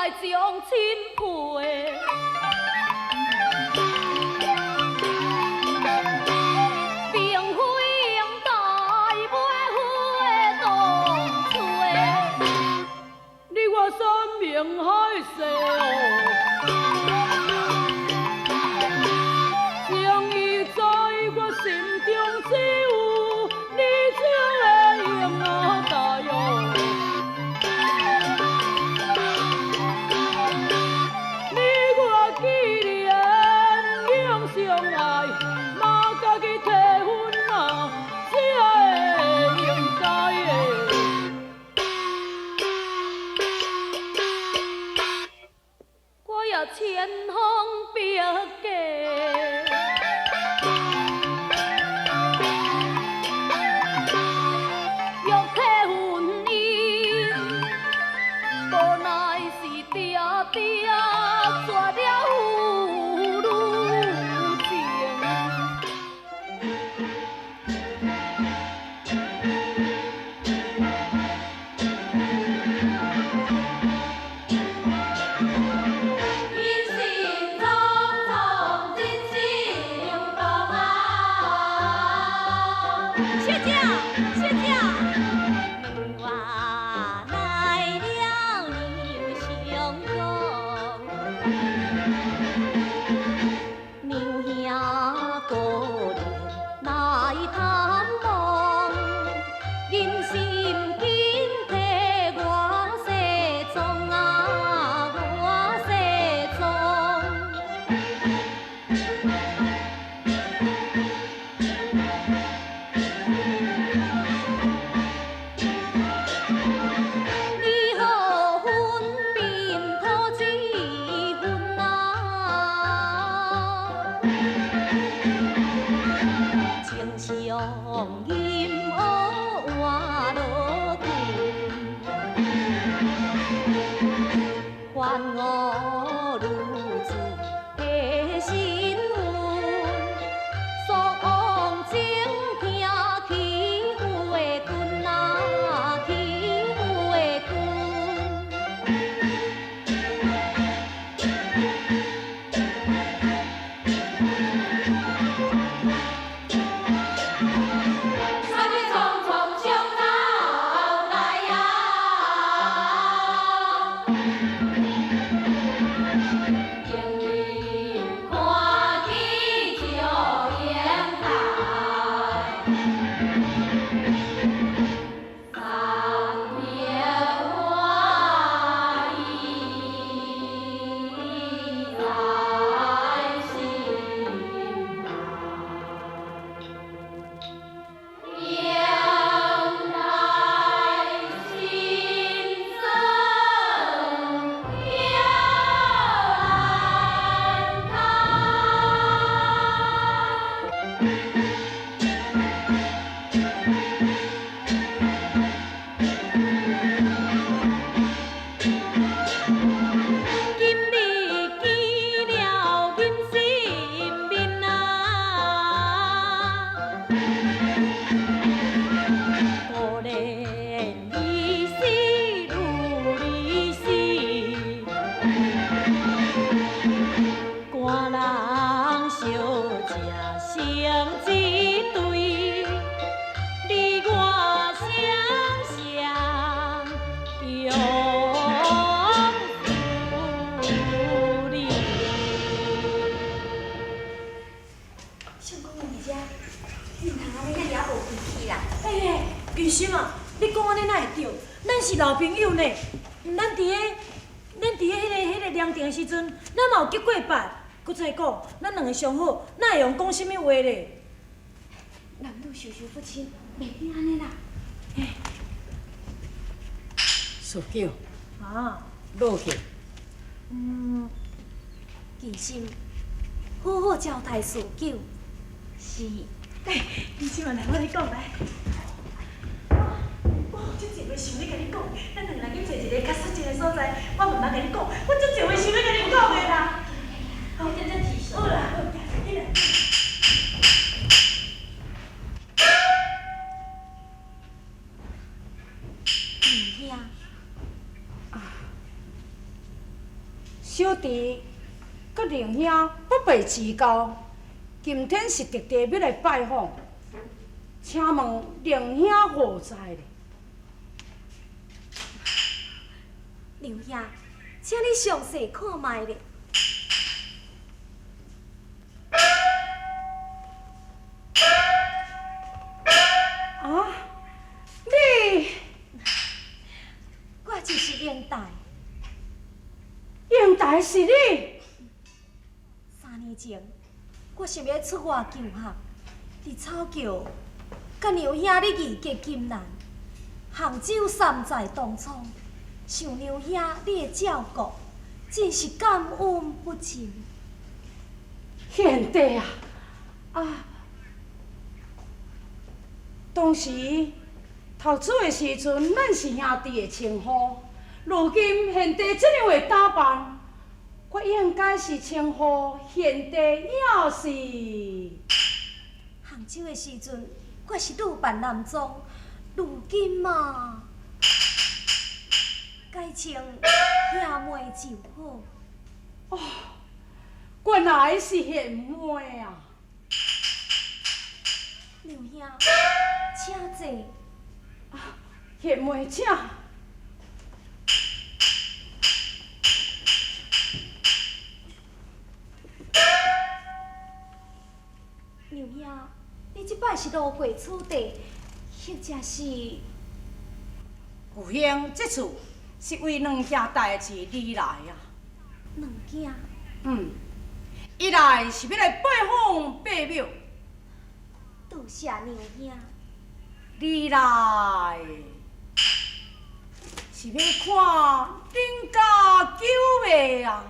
來將親配。並非應該袂赴的當吹，你我山盟海誓哦，情義在我心中只有你這個影仔大喲。你我既然永相愛，嘛家己提分啊，才會應該的。我也千方百計。欲提分伊，無奈是定定絕了父女情。人生匆匆，真心動啊！小姐，小姐，我來了娘相公，娘兄過年來探望，人心緊替我西裝啊，我西裝。你好分辨土一分啊，情相吟哦换落去，還我女子的身份，所講情疼欺負的君啊，欺負的君。三日匆匆上頭來啊！迎面看起笑颜开，三面我意在心内。迎來新生又難堪。今日見了人心面啊，可憐你死如你死，官人相食成一對，你我雙雙永不離。相公伫遮，你毋通按呢遐爾無客氣啦。欸，金心啊，你講按呢哪會對？咱是老朋友呢，咱佇咧彼個涼亭的時陣，咱嘛有結過拜。閣再講，咱兩个相好，哪會用講啥物話咧？男女授受不親，袂使按呢啦。四九，啊，落去。金心，好好招待四九。是。欸，金心啊，來，我共你講來。我有足濟話想欲共你講，咱兩个人去揣一个較雪靜的所在，我慢慢共你講，我足濟話想欲共你講的啦。好，真正提好啦，好，起來。娘兄，小弟佮玲兄不背之交，今天是特地欲来拜访，请问玲兄何在咧？娘兄，请你详细看觅咧。啊，你，我就是英台。英台是你？3年前，我想欲出外求学，伫草桥，佮娘兄你义结金兰，杭州三载同窗，受娘兄你的照顾，真是感恩不尽。贤弟啊，啊，当时读书的时阵，咱是兄弟的称呼。如今贤弟这样的打扮，我应该是称呼贤弟，抑是？杭州的时阵，我是女扮男装，如今嘛，改称兄妹就好。哦，原来是贤妹啊！娘兄，请坐。啊，贤妹，请。娘兄，你这摆是路过此地，或者是？有幸这次是为两件代志而来啊。两件？嗯，一来是欲来拜访伯母。多谢娘兄。二来是欲看恁家九妹啊。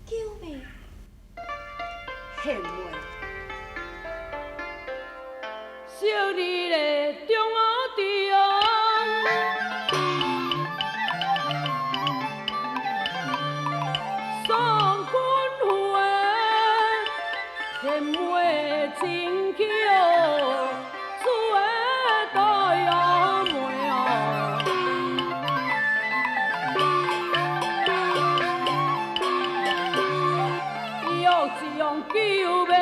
九妹？贤妹。惜你嘞中啊中，送君回，贤妹真巧，做个大妹哦。约一样九妹。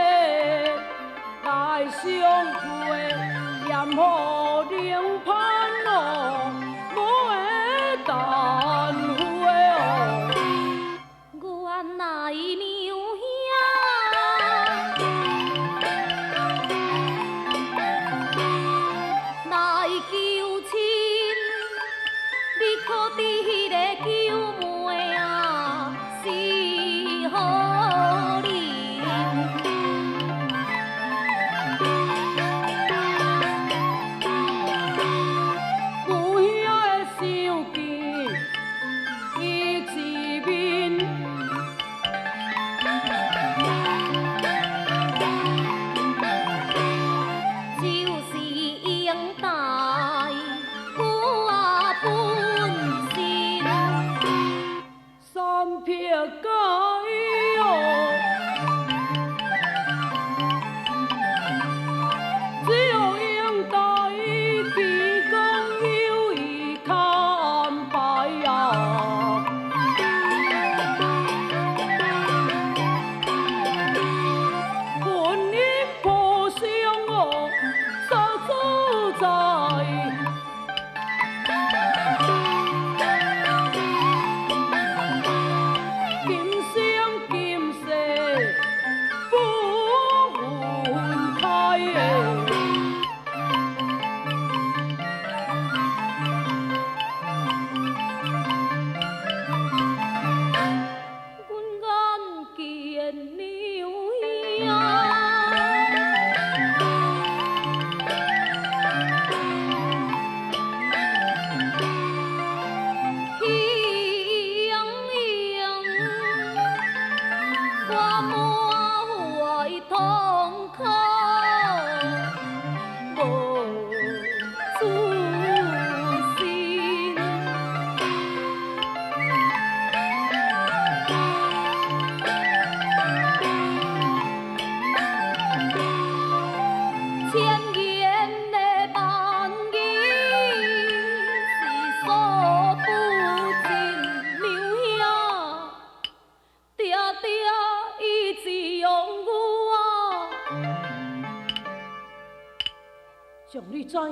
怎样？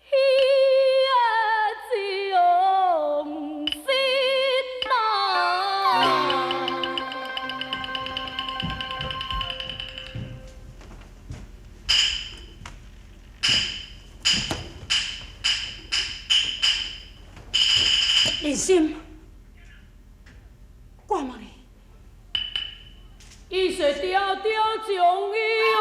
彼个将心啊！林心，我问你，伊说定定将伊哦，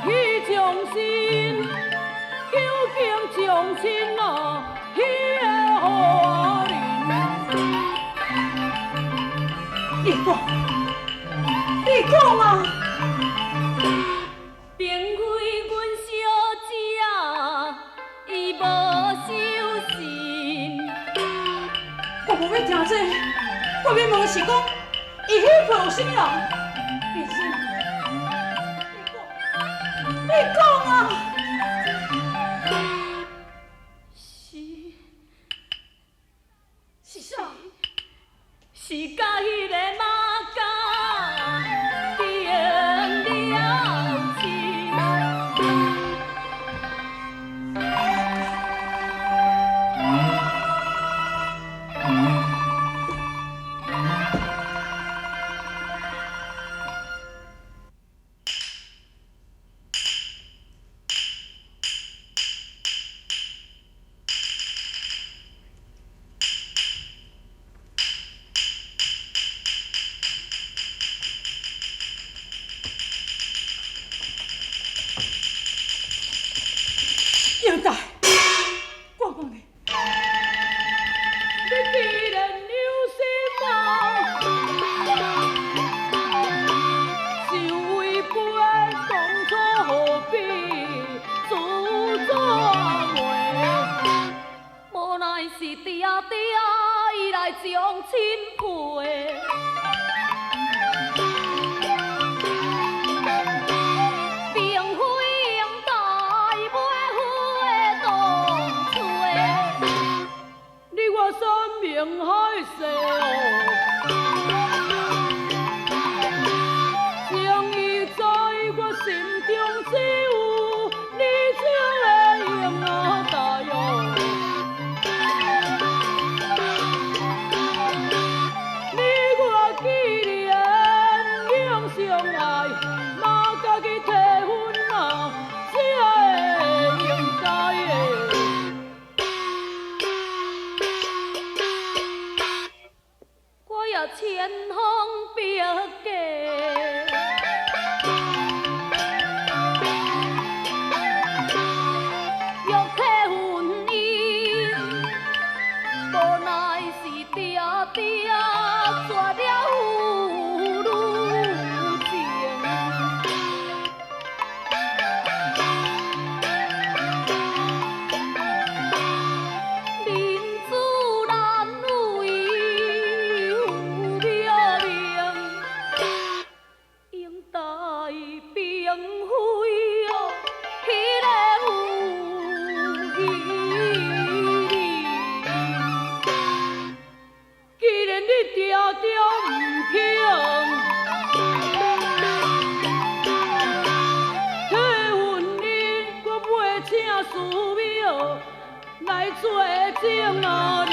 去将心，究竟将亲啊，彼个好人。你讲，你讲啊！并非阮小姐伊无守信。我无欲听这个，我欲问是讲，伊彼配有啥物人？林心，你讲，你讲啊！是是啥？是佮彼个马家定了亲。杨大，我问你，你既然有心啊，是违背当初何必自作媒？无奈是定定伊来将亲配。并非杨大妹夫的当初。你我山盟海誓哦，情义在我心中只有你这个杨大哟。你我既然永相爱，嘛家己提分啊，才会应该的。我也千方百计，欲体分伊，无奈是定定绝了父女情。民子难为父母命，应代并非哦，彼个有义理。既然你定定毋肯，体分你，我袂请师庙来做证啊人。